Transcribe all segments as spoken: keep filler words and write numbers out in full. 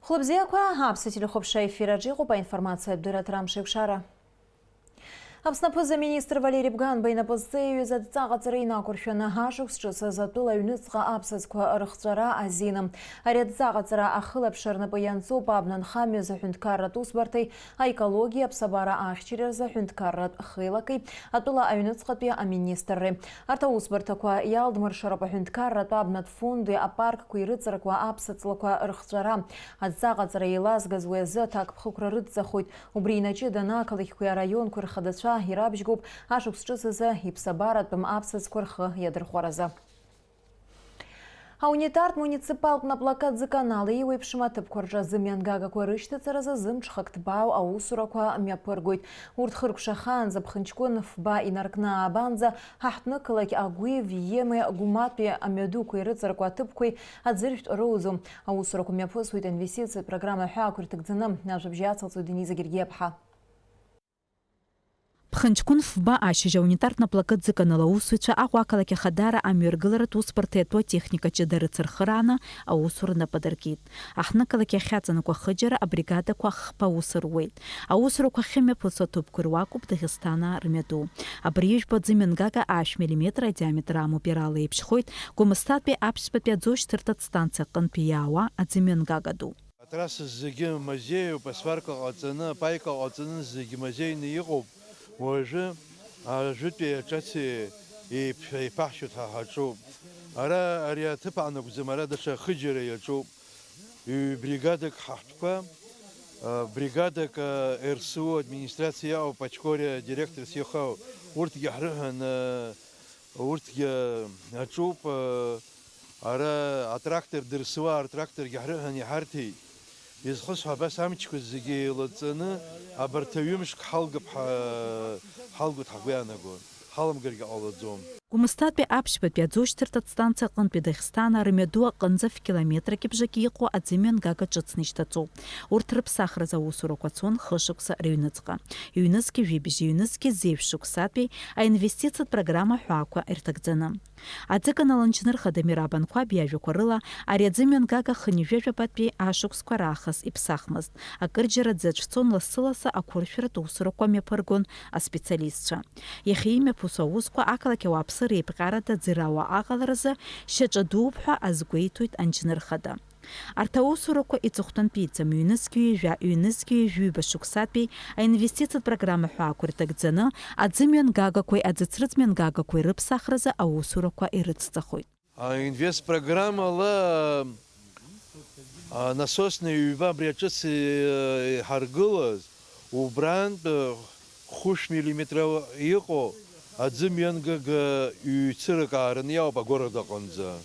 Хәлыбзиақәа, аԥсуа телехәаԥшра ефир аҿы иҟоуп аинформациатә дырраҭара Амшеикәшара. Аԥсны аԥыза-министр Валери Бганба инапы зҵаиҩыз адҵа ҟаҵара инақәыршәаны ашықәс ҿыц азы атәыла аҩныҵҟа аԥсаӡқәа рыхҵәара азин. Ари адҵа ҟаҵара ахылаԥшра рнапы ианҵоуп абна нхамҩа азы аҳәынҭқарратә усбарҭеи аекологиа аԥсабара ахьчареи рзы аҳәынҭқарратә хеилакеи атәыла аҩныҵҟатәи аминистрреи. Арҭ аусбарҭақәа иалдмыршароуп аҳәынҭқарратә абнатә фонди апаркқәеи рыҵаркуа аԥсаҵлақәа рыхҵәара. Адҵа ҟаҵара еилазгаз уи азы аҭакԥхықәра рыдҵахоит. Убри инаҷыданы ақалақьқәеи араионқәеи рхадацәа ирабжьгоуп ашықәс ҿыц азы иԥсабаратәым аԥсаӡқәа рхы иадырхәаразы. Аунитартә муниципалтә наплакы аӡыканал еиуеиԥшым аҭыԥқәа рҿы азымҩангагақәа рышьҭаҵаразы зымҽхак ҭбаау аусурақәа мҩаԥыргоит. Урҭ хыркәшахаанӡа ԥхынҷкәын фба инаркны аабанӡа, ҳаҳҭнықалақь Агәи, Виеми, Гәматәи амҩадуқәеи рыҵаркуа аҭыԥқәеи аӡыржәтә роуӡом. Аусурақәа мҩаԥысуеит аинвестициатә программа аҳәаақәа ирҭагӡаны. Ажәабжь иацылҵоит Дениза Гергиаԥҳа. Ԥхынҷкәын фба ашьыжь аунитартә наплакы ӡыканала аусзуҩцәа Аҟәа ақалақь ахадара амҩаргыларатә усбарҭа иатәу атехника ҷыда рыцырхырааны аусура нап адыркит. Аҳҭнықалақь иахьаҵанакуа ахыџьара абригадақәа хԥа аус руеит. Аусурақәа ахьымҩаԥысуа аҭыԥқәа руакуп Дагестана рмҩаду. Абри ижәбо аӡымҩангага ашә миллиметр адиаметр амоуп, иара ала еиԥшхоит Гәымсҭатәи аԥшьбатәи аӡошьҭырҭатә станциа аҟынтәи иаауа аӡымҩангага ду. Атрасса зегьы мазеиуп, асварка ҟаҵаны, апаика ҟаҵаны зегьы мазеины иҟоуп. Уажәы ажәытәи аҿаци еиԥ-, еиԥаҳшьоит ҳа ҳаҿуп. Ара ари аҭыԥ аанагӡам, ара даҽа хыџьара иаҿуп. Ҩ-бригадак ҳаҳтәқәа, а, бригадак, а, Р С У администрациа иаауп, Пачкори адиректорс иахау. Урҭгьы ҳрыҳәан, а, Урҭгьы аҿуп, ара атрактор дырсуа, ртракторгьы ҳрыҳәан иҳарҭеит. Изхысҳәо абас амчқәа зегьы еилаҵаны, абарҭ аҩымшк ҳалгап ҳа-, ҳалгоит ҳгәы иаанаго, ҳаламгаргьы ҟалаӡом. Гәымсҭатәи аԥшьбатәи аӡошьҭырҭатә станциа аҟынтәи Дагестана рмҩаду аҟынӡа ф-километрак ибжак иҟоу аӡымҩангага ҿыцны ишьҭаҵоуп. Урҭ рыԥсахразы аусурақәа цон хышықәса рыҩныҵҟа. Ҩнызқьи жәибжьи, ҩнызқьи зеижә шықәсатәи аинвестициатә программа аҳәаақәа ирҭагӡаны. Аӡыканал анџьныр хада Мераб Анқәаб иажәақәа рыла, ари аӡымҩангага хынҩажәа жәабатәи ашықәсқәа раахыс иԥсахмызт. Акырџьара аӡы ацәцон, лассы-лассы ақәыршәаратә усурақәа мҩаԥыргон аспециалистцәа. Иахьа имҩаԥысуа аусқәа ақалақь ауааԥсыра еиԥҟьарада ӡырауаа аҟаларазы шьаҿа дууп ҳәа азгәеиҭоит анџьныр хада. Арҭ аусурақәа иҵыхәтәантәиӡам, ҩнызқьи ҩажәа, ҩнызқьи ҩажәиба шықәсатәи аинвестициатә программа ҳәаақәа ирҭагӡаны, аӡымҩангагақәеи аӡыцрыҵмҩангагақәеи рыԥсахразы аусурақәа ирыцҵахоит. Аинвестпрограммала, а, насосни ҩба абри аҿыц, э, иҳаргылаз, убрантә, э, хәышә миллиметра иҟоу аӡымҩангага ҩ-цырак аараны иаауп агород аҟынӡа.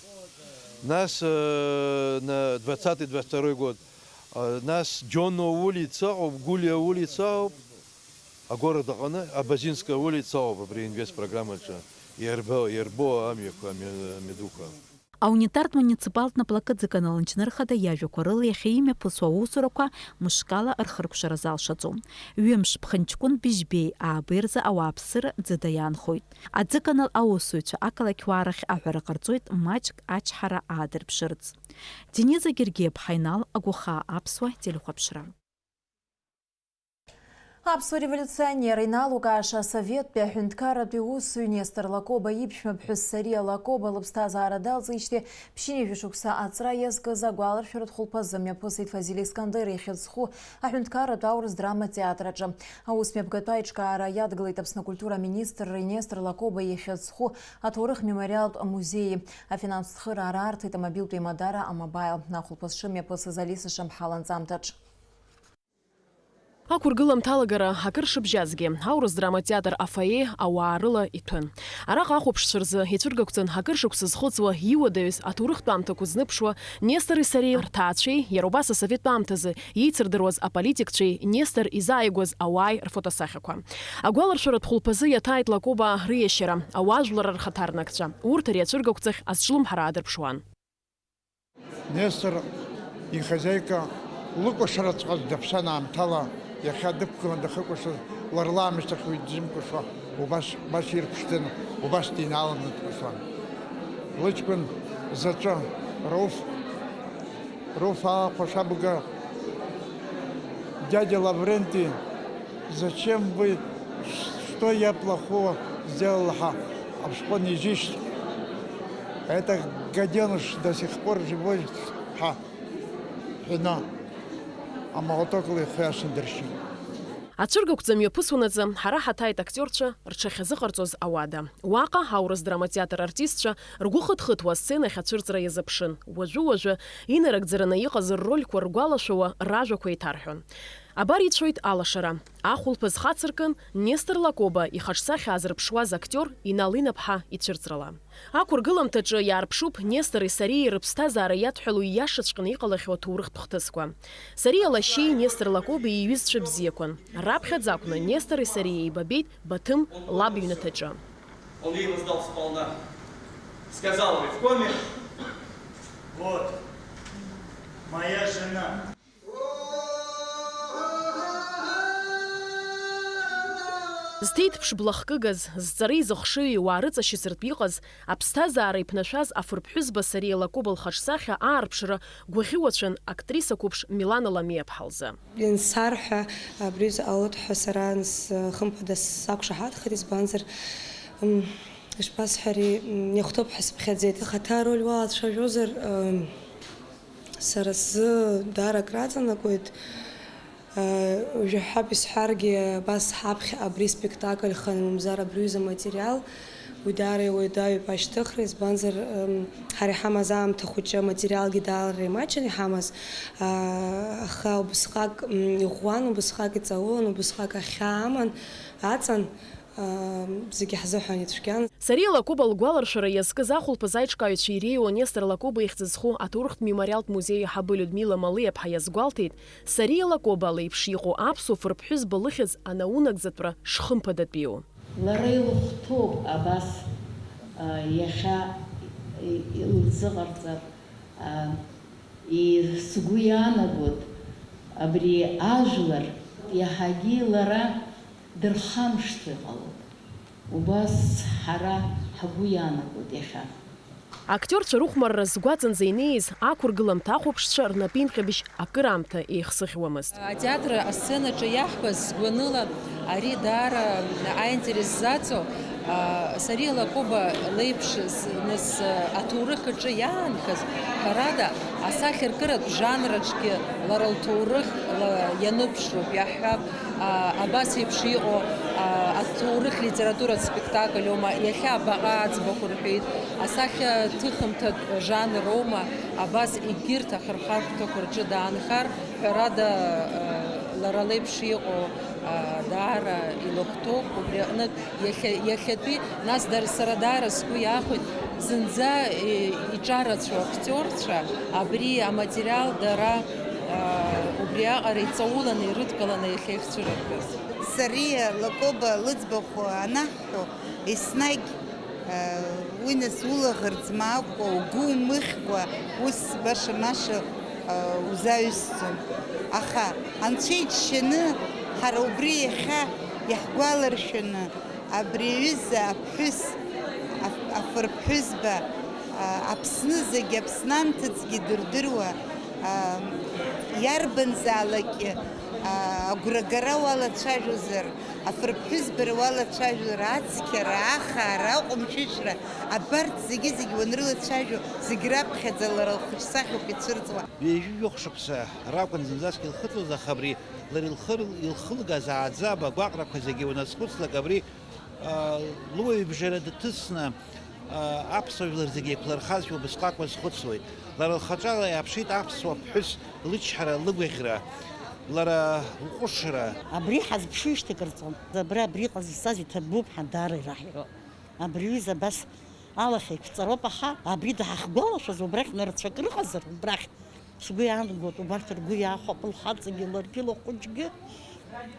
Нас, э, на двадцатый, двадцать второй год, э, нас Џьоно улица ыҟоуп, Гулиа улица ауп, агород аҟны Абазинская улица ауп абри инвест программаҿы иарбо, иарбо амҩақәа, амҩа-, амҩадуқәа. Аунитартә муниципалтә наплакы ӡыканал анџьныр хада иажәақәа рыла, иахьа имҩаԥысуа аусурақәа мышкала рхыркәшара залшаӡом. Ҩымш ԥхынҷкәын быжьбеи аабеи рзы ауааԥсыра ӡыда иаанхоит. Аӡыканал аусзуҩцәа ақалақьуаа рахь аҳәара ҟарҵоит маҷк ачҳара аадырԥшырц. Дениза Гергиаԥҳа, Инал Агәахаа, Аԥсуа телехәаԥшра. Аԥсуа револиуционер иналукааша асоветтәи аҳәынҭқарратәи усзуҩ Нестор Лакоба иԥшәма ԥҳәыс Сариа Лакоба лыԥсҭазаара далҵижьҭеи ԥшьынҩажәа шықәса аҵра иазкыз агәаларшәаратә хәылԥазы мҩаԥысит Фазиль Искандер ихьӡ зху аҳәынҭқарратә аурыс драма театр аҿы. Аус мҩаԥгатәы аиҿкаара иадгылеит Аԥсны акультура аминистрреи Нестор Лакоба ихьӡ зху аҭоурых мемориалтә музеии. Афинанстә цхыраара арҭеит амобилтә еимадара А-Мобаил. Ахәылԥаз шымҩаԥысыз Алиса Шамҳа ланҵамҭаҿ. Ақәыргыламҭалагара акыр шыбжьазгьы, аурыс драматеатр афоие ауаа рыла иҭәын. Араҟа ахәаԥшцәа рзы ицәыргақәҵан акыр шықәса зхыҵуа иуадаҩыз аҭоурыхтә аамҭақәа зныԥшуа Нестори Сариеи рҭаацәеи, иара убас асоветтә аамҭазы еицырдыруаз аполитикцәеи Нестор изааигәаз ауааи рфотосахьақәа. Агәаларшәаратә хәылԥазы иаҭааит Лакоба рыиашьара, ауаажәлар рхаҭарнакцәа. Урҭ ари ацәыргақәҵахь азҿлымҳара аадырԥшуан. Нестор ихозиаика лыкәашараҵәҟьа даԥсан аамҭала, иахьа дықәгылан дахыкәашаз, лара лаамышьҭахь уи дизымкәашо, убас, убас ирԥшӡаны, убас динааланы дкәашон. Лыҷкәын заҵәы, Рауф, Рауф ахәашабга Дядя Лаврентий, зачем вы, что я плохого сделал, ҳа, обшпонижишь? Это гаденыш до сих пор живой, ҳа, ҳәа, амолоток лихуашындыршьын. Ацәыргақәҵа мҩаԥысуанаҵы ҳара ҳаҭааит актиорцәа рҽахьазыҟарҵоз ауада. Уаҟа аурыс драматеатр артистцәа ргәы хыҭхыҭуа асценахь ацәырҵра иазыԥшын. Уажәы-уажәы инарыгӡараны иҟаз ррольқәа ргәалашәауа ражәақәа еиҭарҳәон. Абар ицәоит алашара. Ахәылԥаз хацыркын Нестор Лакоба ихаҿсахьа аазырԥшуаз актиор Инал Инаԥҳа ицәырҵрала. Ақәыргыламҭаҿы иаарԥшуп Нестори сареи рыԥсҭазаара иадҳәалоу ииашаҵәҟьаны иҟалахьоу аҭоурыхтә хҭысқәа. Сариа лашьеи Нестор Лакоби иҩызцәа бзиақәан. Раԥхьаӡа акәны Нестори сареи еибабеит Баҭым лаб иҩнаҭаҿы. Он ей воздал сполна. Сказал ревкоме: «Вот моя жена». Зҭеиҭԥш блахкыгаз, зҵареи зыхшыҩи уаа рыҵашьыцыртә иҟаз, аԥсҭазаара иԥнашәаз афырԥҳәызба Сариа Лакоба лхаҿсахьа аарԥшра гәаӷьуацәан актриса қәыԥш Милана Ламиаԥҳа лзы. Иансарҳәа, абри ҟалоит ҳәа сара нас, хымԥада сақәшаҳаҭхеит, избанзар, м, ишԥасҳәари, м, иахәҭоуп ҳәа сыԥхьаӡеит. Ахаҭа ароль уалацәажәозар, м, Сара сзы даара акраҵанакуеит. Уажәы ҳәап исҳәаргьы, абас ҳаԥхьа абри спектакль ханы, мамзар абри аҩыза аматериал, уи даара иуадаҩуп ашьҭыхра, избанзар, м, ҳара иҳамаз аамҭа хәыҷы аматериалгьы даара имаҷын иҳамаз, а, аха убысҟак, м, иӷәӷәан, убысҟак иҵаулан, убысҟак ахьаа аман, аҵан. Аа, зегьы ҳзыҳәан ицәгьан. Сариа Лакоба лгәаларшәара иазкыз ахәылԥаз аиҿкааҩцәа иреиуоу Нестор Лакоба ихьӡ зху аҭоурыхтә мемориалтә музеи аиҳабы Людмила Малиаԥҳа иазгәалҭеит, Сариа Лакоба леиԥш иҟоу аԥсуа фырԥҳәызба лыхьӡ анаунагӡатәра шхымԥадатәиу. Лара илыхәҭоуп абас, а, иахьа и-, илзыҟарҵар, а, И-, сгәы иаанагоит, абри ажәлар иаҳагьы лара дырхамышҭуа иҟалоит. Убас ҳара ҳгәы иаанагоит иахьа. Актиорцәа рыхәмарра згәаҵанӡа инеиз ақәыргыламҭа ахәаԥшцәа рнапеинҟьабжь акыраамҭа еихсыӷьуамызт. Атеатр асценаҿы иаҳбаз сгәаныла, ари даара аинтерес заҵоу, а, Сариа Лакоба леиԥш з-, нас, а, аҭоурых аҿы иаанхаз, ҳәарада, асахьаркыратә жанр аҿгьы лара лҭоурых ла-, ианыԥшроуп, иаҳҳәап, а, абас еиԥш иҟоу, а, аҭоурых литературатә спектакль аума, иахьа абаҟа аӡбахә рҳәеит, асахьаҭыхымҭатә жанр аума, абас егьырҭ ахырхарҭақәа рҿы даанхар, ҳәарада, лара леиԥш иҟоу, даара илыхәҭоуп. Убри аҟнытә иахьа, иахьатәи, нас дара, сара даара сгәы иаахәеит, зынӡа, иҿарацәоу актиорцәа абри аматериал дара, убри аҟара иҵауланы, ирыдкыланы иахьа ихцәырыргаз. Сариа Лакоба лыӡбахә анаҳҳәо, еснагь Уи нас улаӷырӡ маакәа, угәы умыхькәа, ус баша-маша узаҩсӡом. Аха Анцәа иџьшьаны, ҳара убри иахьа иаҳгәаларшәаны, абри аҩыза аԥҳәыс, аф-, афырԥҳәызба, а, Аԥсны зегь, Аԥсны анҭыҵгьы дырдыруа, а, иарбанзаалакь, а, агәрагара уалацәажәозар, Афырԥҳәызбара уалацәажәара, ацқьара, ахаара, аҟәымшәышәра, абарҭ зегьы-зегьы уанрылацәажәо, зегь раԥхьаӡа лара лхаҿсахьоуп ицәырҵуа. Ҩажәи жәохә шықәса ракәын зынӡаск илхыҵуаз, аха абри лара илхыр-, илхылгаз ааӡаба агәаҟрақәа зегьы уназхәыцлак, абри, аа, луаҩыбжара дҭысны, аа, аԥсуа жәлар зегьы еиқәлырхазшәа убысҟак уазхәыцуеит. Лара лхаҿала иааԥшит аԥсуа ԥҳәыс лычҳара, лыгәаӷьра, лара лҟәышра. Абри ҳазԥшижьҭеи кыр ҵуан. Абра, абри иҟазҵаз иҭабуп ҳәа даара ираҳҳәо. Абри аҩыза абас алахь еиқәҵароуп, аха абри даҳахьгәалашәаз убрахь нырцәак рыҟазар, убрахь, сгәы иаанагоит, убарҭ ргәы иаахәап, лхаҵагьы, ларгьы, лыхәыҷгьы.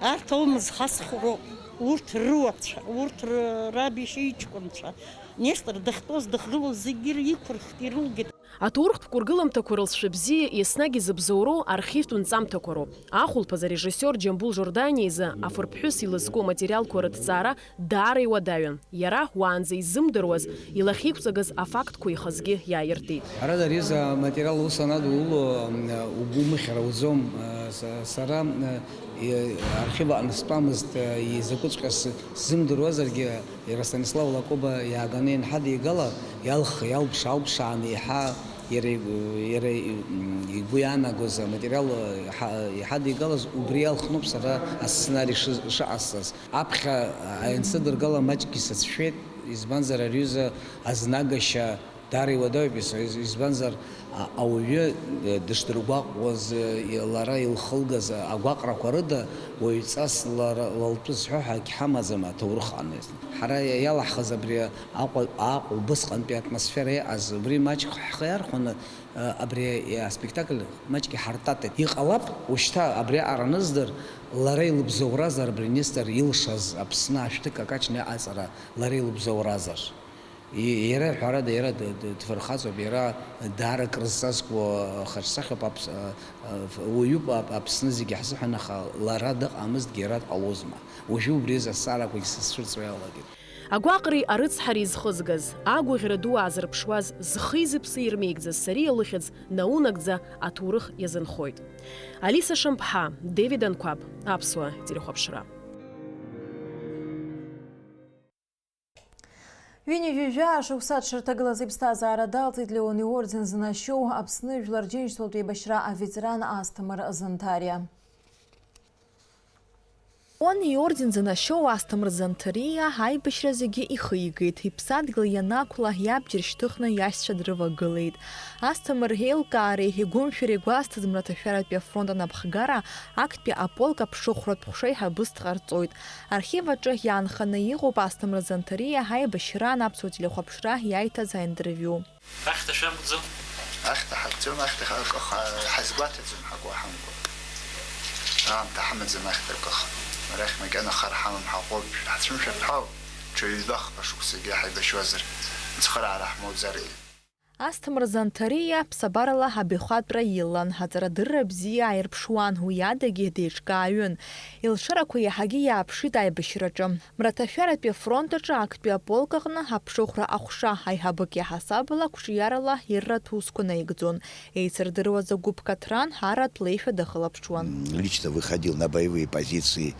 Арҭ аума зхасхәроу, урҭ рыуацәа, урҭ р-, раб иашьа иҷкәынцәа. Нестор дахьтәоз, дахьгылоз зегьы иқәырхт, ирылгеит. Аҭоурыхтә қәыргыламҭақәа рылҵшәа бзиа еснагь изыбзоуроу архивтә нҵамҭақәа роуп. Ахәылԥаз арежиссиор Џьамбул Жорданиа изы афырԥҳәыс илызку аматериалқәа рыҭҵаара даара иуадаҩын. Иара, уаанӡа иззымдыруаз, илахьеиқәҵагаз афактқәа ихазгьы иааиртит. Ҳәарада, ари азы аматериал ус анадуло, м, угәы умыхьыр ауӡом. Са-, сара, м, и-, архив аҟны стәамызт, изакәыҵәҟьа сы-, сзымдыруазаргьы, иара Станислав Лакоба иааганы ианҳадигала, иалх-, иалԥш-аалԥшааны иаҳа, иара игәы, иара и-, м, игәы иаанагоз аматериал иҳа-, иҳадигалаз, убри иалхноуп сара асценари шы-, шыҟасҵаз. Аԥхьа аинцыдыргала маҷк исыцәшәеит, избанзар, ари аҩыза азнагашьа даара иуадаҩуп, ис-, из-, избанзар, а-, ауаҩы, э, дышдыргәаҟуаз, э, и-, лара илхылгаз агәаҟрақәа рыда уаҩҵас лара лалтәы зҳәо ҳәа акгьы ҳамаӡам аҭоурых аҟны. Ҳара иа-, иалаҳхыз абри Аҟәа-, Аҟәа убысҟантәи атмосфера иҟаз, убри маҷк ҳхы иархәаны, э, абри аспектакль маҷк иҳартатеит. Иҟалап, ушьҭа абри аҟара аныздыр, лара илыбзоуразар, абри Нестор илшаз Аԥсны ашәҭык акаҷны аҟаҵара лара илыбзоуразар. И-, иара, ҳәарада, иара д-, д-, дфырхаҵоуп, иара даара крызҵазкуа хаҿсахьоуп, аԥс-, а, а, ф-, уаҩуп, ап-, Аԥсны зегьы ҳзыҳәан, аха лара дыҟамызҭгьы, иара дҟалозма? Уажәы убри азы азҵаарақәагь сызцәырҵуа иалагеит. Агәаҟреи арыцҳареи зхызгаз, агәаӷьра ду аазырԥшуаз, зхи-зыԥси ирмеигӡаз Сариа лыхьӡ наунагӡа аҭоурых иазынхоит. Алиса Шамԥҳа, Девид Анқәаб, Аԥсуа телехәаԥшра. Ҩынҩажәи жәаа шықәса аҽырҭагылаз иԥсҭазаара далҵит Леон иорден зынашьоу Аԥсны Жәлар Џьынџьтәылатә еибашьра аветеран Асҭамыр Занҭариа. Леон иорден зынашьоу Асҭамыр Занҭариа аибашьра зегьы ихигеит, иԥсадгьыл ианақәла иабџьар шьҭыхны иашьцәа дрывагылеит. Асҭамыр реилкаареи игәымшәареи гәазҭаз мраҭашәаратәи афронт анапхгара актәи аполк аԥшыхәратә ҟәшеиҳабыс дҟарҵоит. Архив аҿы иаанханы иҟоуп Асҭамыр Занҭариа аибашьраан аԥсуа телехәаԥшра иаиҭаз аинтервиу. Ахьҭа шәамгӡо? Ахьҭа ҳагӡом, ахьҭа ҳа-, ҳа-, ҳазгәаҭаӡом ҳакуа ҳамкәа. Аамҭа ҳамаӡам ахьҭа акыха. Арахь макьана хар ҳамам ҳаҟоуп, ҳацәымшәартә ҳауп, ҽа ҩба-хԥа шықәсагьы ҳаибашьуазар, цхыраара ҳмоуӡаргьы. Асҭамыр Занҭариа ԥсабарала абаҩхатәра илан, аҵарадырра бзиа ааирԥшуан, уи адагьы деиҿкааҩын. Илшарақәа иаҳагьы иааԥшит аибашьраҿы. Мраҭашәаратәи афронт аҿы актәи аполк аҟны аԥшыхәра аҟәша аиҳабык иаҳасабала қәҿиарала ирратә усқәа наигӡон. Еицырдыруаз агәыԥ Катран арратә леишәа дахылаԥшуан. М, лично выходил на боевые позиции,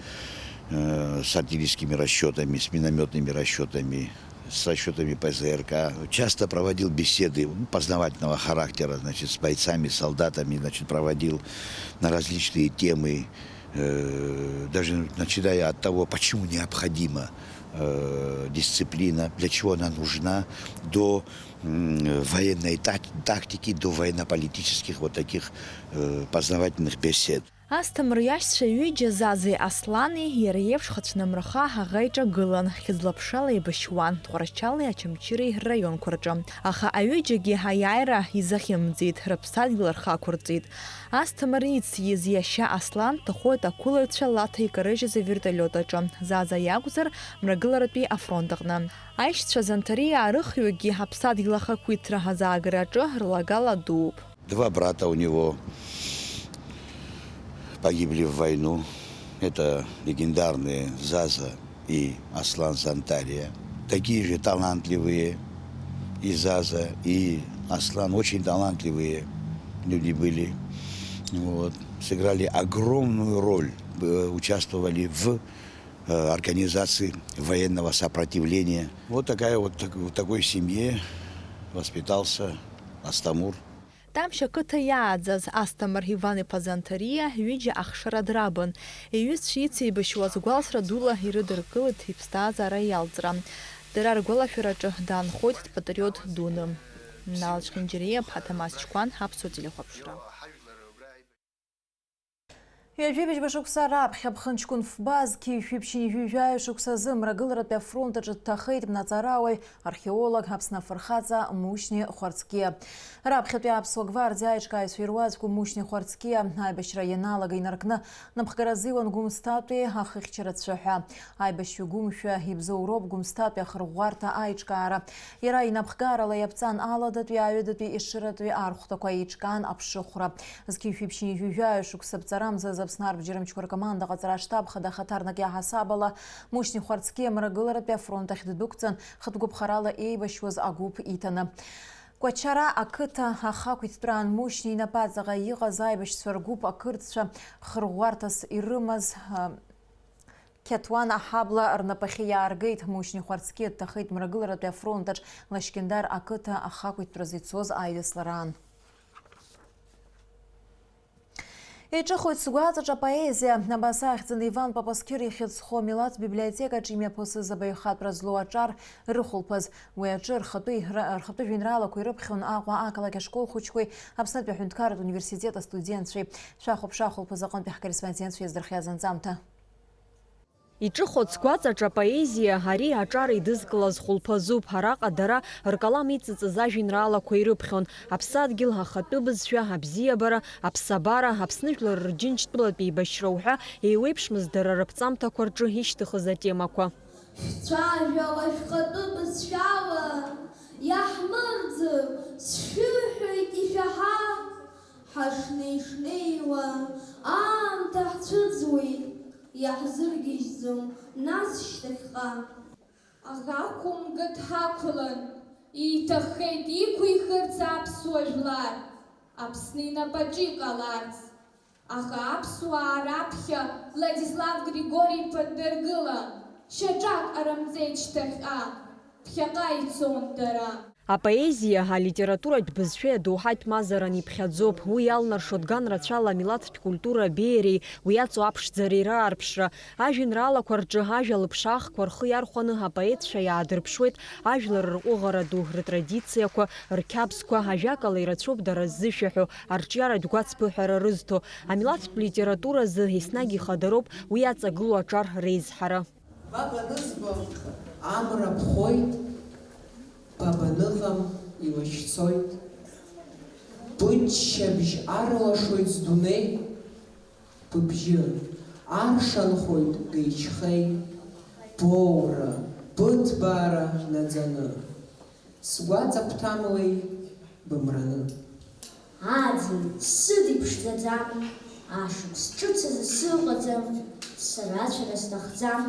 э, с артиллерийскими расчётами, с миномётными расчётами, с расчётами П З Р К. Часто проводил беседы, ну, познавательного характера, значит, с бойцами, с солдатами, значит, проводил на различные темы, э, даже начиная от того, почему необходима, э, дисциплина, для чего она нужна, до, м, военной так-, тактики, до военно-политических вот таких, э, познавательных бесед. Асҭамыр иашьцәа ҩыџьа Зазеи Аслани иара иеиԥш хацәнамырха аӷа иҿагылан, хьыӡла-ԥшала еибашьуан, Тҟәарчали Очамчыреи рраионқәа рҿы. Аха аҩыџьагьы аиааира изахьымӡеит, рыԥсадгьыл рхы ақәырҵеит. Асҭамыр ициз иашьа Аслан дҭахоит ақәылаҩцәа Лаҭа икарыжьыз авертолиот аҿы, Заза иакәзар, мрагыларатәи афронт аҟны. Аишьцәа Занҭариаа рыхҩыкгьы аԥсадгьыл ахақәиҭра азаагара аҿы рлагала дууп. Два брата у него погибли в войну. Это легендарные Заза и Аслан Зантария. Такие же талантливые и Заза, и Аслан. Очень талантливые люди были. Вот. Сыграли огромную роль, э, участвовали в, э, организации военного сопротивления. Вот такая вот, так-, в такой семье воспитался Астамур. Тамшь ақыҭа иааӡаз Асҭамыр Иван-иԥа Занҭариа ҩыџьа ахшара драбын. Иҩызцәа ицеибашьуаз гәалсра дула ирыдыркылеит иԥсҭазаара иалҵра. Дара ргәалашәараҿы даанхоит дпатриот дуны. Нал Чхинџьариа-иԥа Ҭамаз Чкәан, Аԥсуа телехәаԥшра. Ҩажәи быжьба шықәса раԥхьа ԥхынҷкәын фба зқьи жәшәи ԥшьынҩажәи жәаҩа шықәсазы Мрагыларатәи афронт аҿы дҭахеит наҵараауаҩ, археолог, Аԥсны афырхаҵа Мушьни Хәарцкиа. Раԥхьатәи аԥсуа гвардиа аиҿкааҩцәа ируаӡәкуп Мушьни Хәарцкиа. Аибашьра ианалага инаркны, напхгара азиуан Гәымсҭатәи ахыхьчара цәаҳәа. Аибашьҩы гәымшәа ибзоуроуп Гәымсҭатәи ахырӷәӷәарҭа аиҿкаара. Иара инапхгарала иаԥҵан аладатәи, аҩадатәи, ешыратәи архәҭақәа, еиҿкаан аԥшыхәра. Зқьи жәшәи ԥшьынҩажәи жәаҩа шықәса ԥҵарамзаз Аԥсны арбџьармчқәа ркоманда аҟаҵара аштаб хада ахаҭарнак иаҳасаб ала, Мушьни Хәарцкиа Мрагыларатәи афронт ахь ддәықәҵан, хатә гәыԥхарала еибашьуаз агәыԥ иҭаны. Кәачара ақыҭа ахақә иҭтәраан Мушьни инапаҵаҟа иҟаз аибашьцәа ргәыԥ ақырҭцәа хырӷәӷәарҭас ирымаз, а, Қьаҭуан аҳабла рнапахьы иааргеит. Мушьни Хәарцкиа дҭахеит Мрагыларатәи афронт аҿ Лашькьындар ақыҭа ахақәиҭтәразы ицоз аидыслараан. Иҿыхоит сгәаҵаҿ апоезиа. Абас ахьӡын Иван Папасқьыр ихьыӡ зху амилаҭтә библиотекаҿ имҩаԥысыз абаҩхатәра злоу аҿар рыхәылԥаз. Уи аҿы рхатәы иҳра-, рхатәы жәеинраалақәа ирыԥхьон Аҟәа ақалақь ашкол хәыҷқәеи Аԥснытәи аҳәынҭқарратә университет астудентцәеи. Шәахәаԥш ахәылԥаз аҟынтәи ҳкорреспондентцәа иаздырхиаз анҵамҭа. Иҿыхоит сгәаҵаҿ апоезиа, ари аҿар идызкылаз хәылԥазуп. Араҟа дара ркалам иҵыҵыз ажәеинраалақәа ирыԥхьон. Аԥсадгьыл, ахатәы бызшәа, абзиабара, аԥсабара, Аԥсны жәлар рџьынџьтәылатә еибашьра уҳәа еиуеиԥшмызт дара рыԥҵамҭақәа рҿы ишьҭыхыз атемақәа. Шәцәажәала шәхатәы бызшәала, иаҳмырӡып, сшәыҳәоит ишәаҳа. Ҳашнеи-шнеиуа аамҭа ҳцәыӡуеит, иаҳзыргьежьӡом нас шьҭахьҟа. Аӷа хәымга дҳақәлан, иҭаххеит иқәихырц аԥсуа жәлар, Аԥсны инапаҿы иҟаларц. Аха аԥсуаа раԥхьа Владислав Григори-иԥа дыргылан, шьаҿак ҟарымҵеит шьҭахьҟа, ԥхьаҟа ицон дара. Апоезиа, алитературатә бызшәеи адоуҳатә мазаран иԥхьаӡоуп. Уи иалнаршо дган рацәала амилаҭтә культура абеиареи уи иаҵоу аԥшӡареи раарԥшра. Ажәеинраалақәа рҿы ажәа лыԥшаахқәа рхы иархәаны апоетцәа иаадырԥшуеит ажәлар рҟәыӷара ду, рытрадициақәа, рқьабзқәа, ажәакала, ирацәоуп дара ззышәаҳәо, арҿиаратә гәацԥыҳәара рызҭо. Амилаҭтә литературазы еснагь ихадароуп уи иаҵагылоу аҿар реизҳара. Ба банызбо, амра ԥхоит, ба баныҟам, илашьцоит. Быччабжь арлашоит здунеи, быбжьы аршанхоит геи-чхеи, боура, быҭбаара наӡаны. Сгәаҵа бҭамлеи бымраны. Аӡын сыдиԥшӡаӡам, ашықәс ҿыц азы сыҟаӡам, сара ацәара сҭахӡам,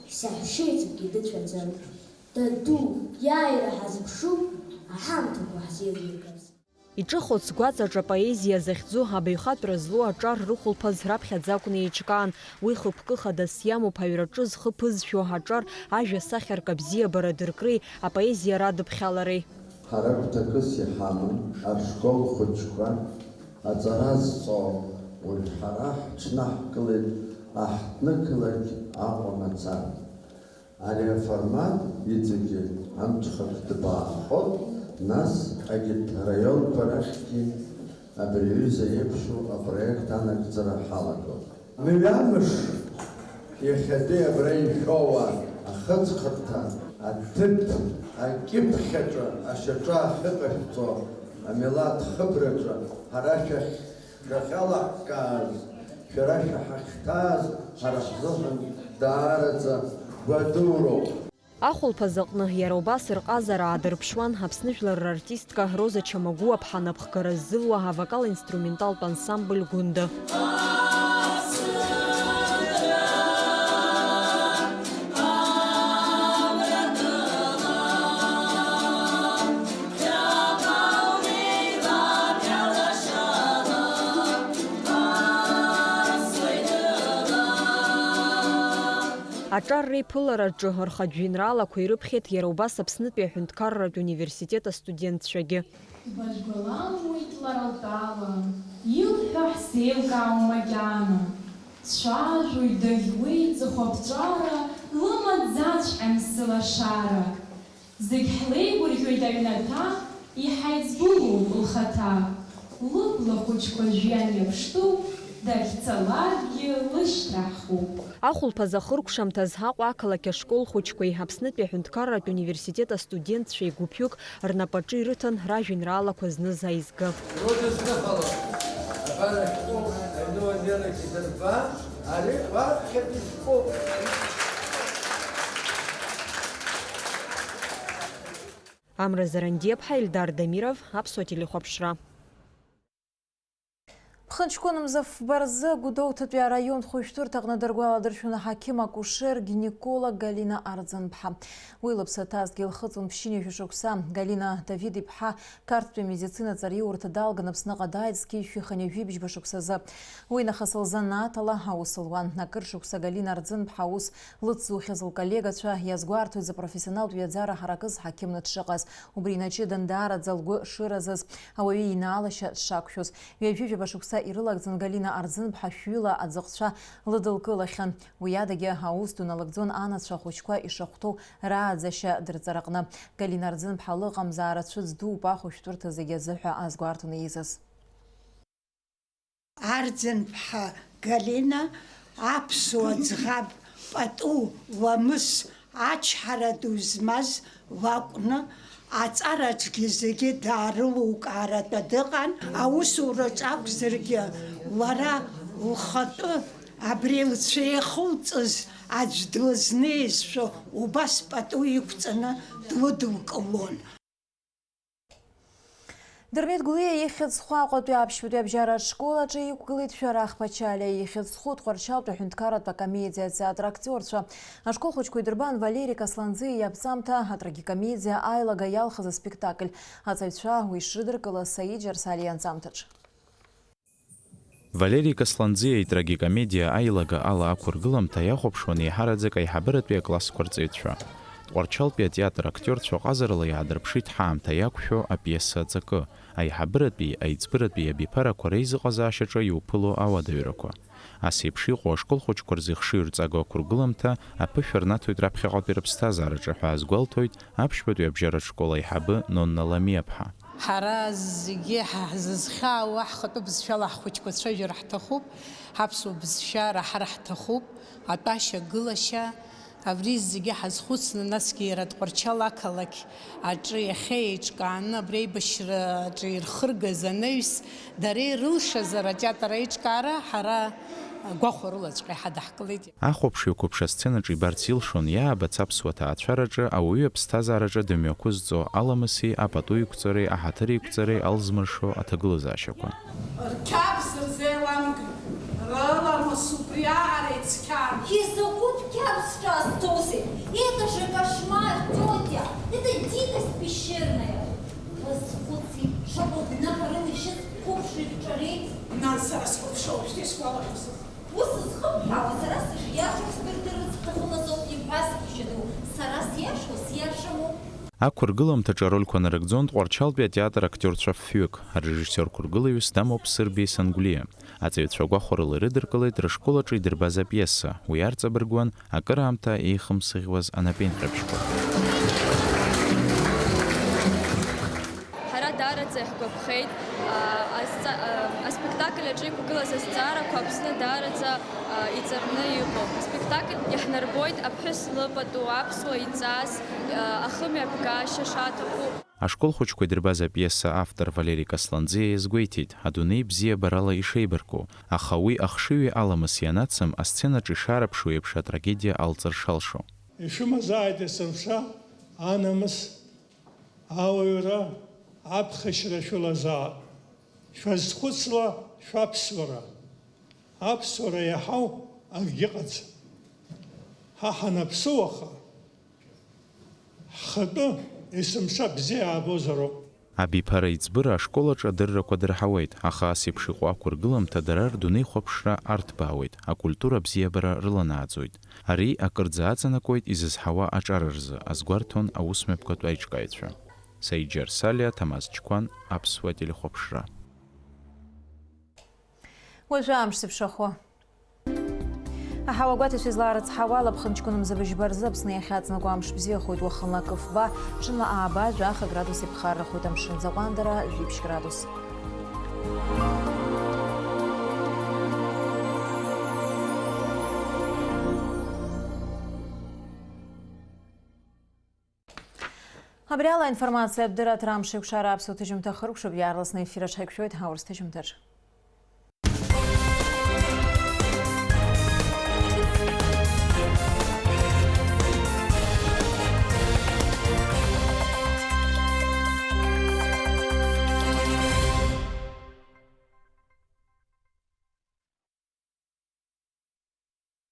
саҳәшьеиҵбгьы дыцәаӡам. Даду, иааира ҳазыԥшуп аҳамҭақәа ҳзеилыргаз. Иҿыхоит сгәаҵаҿ апоезиа захьӡу абаҩхатәра злоу аҿар рыхәылԥаз раԥхьаӡа акәны еиҿкаан. Уи хықәкы хадас иамоуп аҩраҿы зхы ԥызшәо аҿар ажәа сахьарк абзиабара дыркреи апоезиа радыԥхьалареи. Ҳара гәҭакыс иҳаман ашкол хәыҷқәа аҵара зҵо, уажә ҳара ҳҽнаҳкылеит аҳҭнықалақь Аҟәа мацара. Ари аформат иҵегьы амҽхак дбаахоит, нас агьырҭ араионқәа рахьгьы абри аҩыза еиԥшу апроект анагӡара ҳалагоит. Мҩамыш иахьатәи абра ишәоуа ахыҵхырҭа аҭыԥ акьыԥхьаҿы ашьаҿа ахьыҟашәҵо амилаҭ хыбраҿы ҳара шәахь Шәахьалаҳкааз, шәара шәаҳахьҭааз ҳара ҳзыҳәан даараӡа гәадуроуп. Ахәылԥаз аҟны иара убас рҟазара аадырԥшуан Аԥсны жәлар рартистка Роза Чамагәуаԥҳа напхгара ззылуа авокал-инструменталтә ансамбль Гәында. Аҿар реиԥылараҿы рхатә жәеинраалақәа ирыԥхьеит иара убас Аԥснытәи аҳәынҭқарратә университет астудентцәагьы. Дбажәбаламуеит лара лтәала, илҳәо ҳзеилкаауа макьана. Дцәажәоит, даӷьуеит, ҵыхәаԥҵәара лымаӡаҵәҟьам сылашара. Зегь ҳлеигәырӷьоит аҩнаҭа, иҳаиҵбулоуп лхаҭа. Лыбла хәыҷқәа жәҩан иаԥштәуп, Дахьцалакгьы лышьҭаҳхуп. Ахәылԥаз ахыркәшамҭаз Аҟәа ақалақь ашкол хәыҷқәеи Аԥснытәи аҳәынҭқарратә университет астудентцәеи гәыԥҩык рнапаҿы ирыҭан ражәеинраалақәа зныз аизга. Иудызныҳәалоит, абар ашәҟәы аҩны уаннеилак идырба, ари уаԥхьатәи шәҟәуп. Амра Зарандиаԥҳа, Ельдар Дамиров, Аԥсуа телехәаԥшра. Ԥхынҷкәынмза фба рзы Гәдоуҭатәи араион хәышәтәырҭаҟны дыргәаладыршәон аҳақьым акушер-гинеколог Галина Арӡынԥҳа. Уи лыԥсы ҭазҭгьы лхыҵуан ԥшьынҩажәа шықәса. Галина Давид-иԥҳа Қарҭтәи амедицина ҵараиурҭа далган Аԥсныҟа дааит зқьи жәшәи хынҩажәи бжьба шықәсазы. Уи нахыс лзанааҭ ала аус луан. Акыр шықәса Галина Арӡынԥҳа аус лыцзухьаз лколлегацәа иазгәарҭоит зыпрофессионалтә ҩаӡара ҳаракыз ҳақьымны дшыҟаз, убри инаҷыдан даараӡа лгәы шыразыз, ауаҩы инаалашьа дшақәшәоз. Ҩажәижәаба шықәса ирылагӡан Галина Арӡынԥҳа шәҩыла аӡахәцәа лыдылкылахьан. Уи адагьы аус ду налыгӡон анацәа ахәыҷқәа ишахәҭоу рааӡашьа дырҵараҟны. Галина Арӡынԥҳа лыҟамзаара цәыӡ дууп ахәышәтәырҭа зегьы азыҳәа азгәарҭаны изыз. Арӡынԥҳа Галина аԥсуа ӡӷаб пату, ламыс, ачҳара ду змаз лакәны, аҵараҿгьы зегьы даарылукааратәа дыҟан. Аусураҿ акәзаргьы, лара лхатәы абри лцәа иахылҵыз аӡә длызнеизшәа убас пату иқәҵаны длыдылкылон. Дырмит Гәлиа ихьӡ зху Аҟәатәи аԥшьбатәи абжьаратә школ аҿы иқәгылеит Шәарах Ԥачалиа ихьӡ зху Тҟәарчалтәи аҳәынҭқарратә акомедиа атеатр актиорцәа. Ашкол хәыҷқәа идырбан Валери Касланӡиа иаԥҵамҭа атрагикомедиа Аилага иалхыз аспектакль. Аҵаҩцәа уи шрыдыркылаз Саид Џьарсалиа ианҵамҭаҿ. Валери Касланӡиа итрагикомедиа Аилага ала ақәыргыламҭа иахәаԥшуан еиҳараӡак аиҳабыратәи аклассқәа рҵаҩцәа. Тҟәарчалтәи атеатр актиорцәа ҟазарала иаадырԥшит ҳаамҭа иақәшәо апиеса аҵакы, аиҳабыратәи, аиҵбыратәи абиԥарақәа реизыҟазаашьаҿы иуԥыло ауадаҩрақәа. Ас еиԥш иҟоу ашкол хәыҷқәа рзы ихшыҩрҵаго ақәыргыламҭа аԥышәа рнаҭоит раԥхьаҟатәи рыԥсҭазаараҿы ҳәа азгәалҭоит аԥшьбатәи абжьаратә школ аиҳабы Нонна Ламиаԥҳа. Ҳара зегьы ҳзызхьаауа ҳхатәы бызшәала ҳхәыҷқәа цәажәара ҳҭахуп, ҳаԥсуа бызшәа раҳар ҳҭахуп, атәашьа-гылашьа, абри зегьы ҳазхәыцны, насгьы иара Тҟәарчал ақалақь аҿы иахьа еиҿкааны абри аибашьра аҿы ирхыргаз анаҩс, дара ирылшазар атеатр аиҿкаара ҳара гәахәарылаҵәҟьа иҳадаҳкылеит. Ахәаԥшҩы қәыԥш асценаҿы ибарц илшон иаабац аԥсуа ҭаацәараҿы ауаҩы аԥсҭазаараҿы дымҩақәызҵо аламыси апату иқәҵареи аҳаҭыр еиқәҵареи алзмыршо аҭагылазаашьақәа. Рқьабз рзеиламган, рыламыс убриаҟара ицқьан. Изакәытә қьабз ҿазҵозеи? Это же кошмар, тетя! Это дикость пещерная! Уазхәыци, шаҟа гәнаҳа рылшьыз, қәыԥши рҿареи! Нан, сара сҟәыԥшоу уажәтәи сгәалашәом. Ус зхыбҳәаауа сара сышиашоу сдырдырырц сҭахымызт ауп иҳәаз, ҳәашьа ду. Сара сиашоу, сиашаму? Ақәыргыламҭаҿы арольқәа нарыгӡон Тҟәарчалтәи атеатр актиорцәа фҩык, арежиссиор қәыргылаҩыс Дамоуп Сырбеи Сангәлиа. Аҵаҩцәа гәахәарыла ирыдыркылеит рышкол аҿы идырбаз апиеса, уи арҵабыргуан акыраамҭа еихымсыӷьуаз анапеинҟьабжьқәа. Ҳара даараӡа иаҳгәаԥхеит, а, азҵа-, а, аспектакль аҿы иқәгылаз азҵаарақәа Аԥсны даараӡа, а, иҵарны иҟоуп. Аспектакль иаҳнарбоит аԥҳәыс лыпату, аԥсуа иҵас, а, ахымҩаԥгашьа шаҭаху. Ашкол хәыҷқәа идырбаз апиеса автор Валери Касланӡиа иазгәеиҭеит, адунеи бзиабарала ишеибарку, аха уи ахшыҩи аламыси анацым, асценаҿ ишаарыԥшу еиԥш атрагедиа алҵыр шалшо. Ишәымазааит есымша анамыс, ауаҩра, аԥхашьара шәылазаап. Шәазхәыцла шәаԥсуара. Аԥсуара иаҳау акгьы ыҟаӡам. Ҳа ҳанаԥсоу аха, ҳхатәы есымша бзиа аабозароуп. Абиԥара еиҵбыра ашкол аҿы адыррақәа дырҳауеит, аха ас еиԥш иҟоу ақәыргыламҭа дара рдунеихәаԥшра арҭбаауеит, акультура абзиабара рыланааӡоит. Ари акырӡа аҵанакуеит изызҳауа аҿар рзы, азгәарҭон аусмҩаԥгатә аиҿкааҩцәа. Саид Џьарсалиа, Ҭамаз Чқәан, Аԥсуа телехәаԥшра. Уажәы амш зыԥшахо. Аҳауа гәаҭацәа излаарыцҳауа ала, ԥхынҷкәын мза быжьба рзы Аԥсны иахьаҵнакуа амш бзиахоит, уахынла акы фба, ҽынла ааба, жәаха градус иԥхаррахоит, амшынӡ аҟәандара жәиԥшь градус. Абри ала аинформациатә дырраҭара Амшеикәшара аԥсуа ҭыжьымҭа хыркәшоуп, иаарласны ефир аҿы ҳаиқәшәоит аурыс ҭыжьымҭаҿ.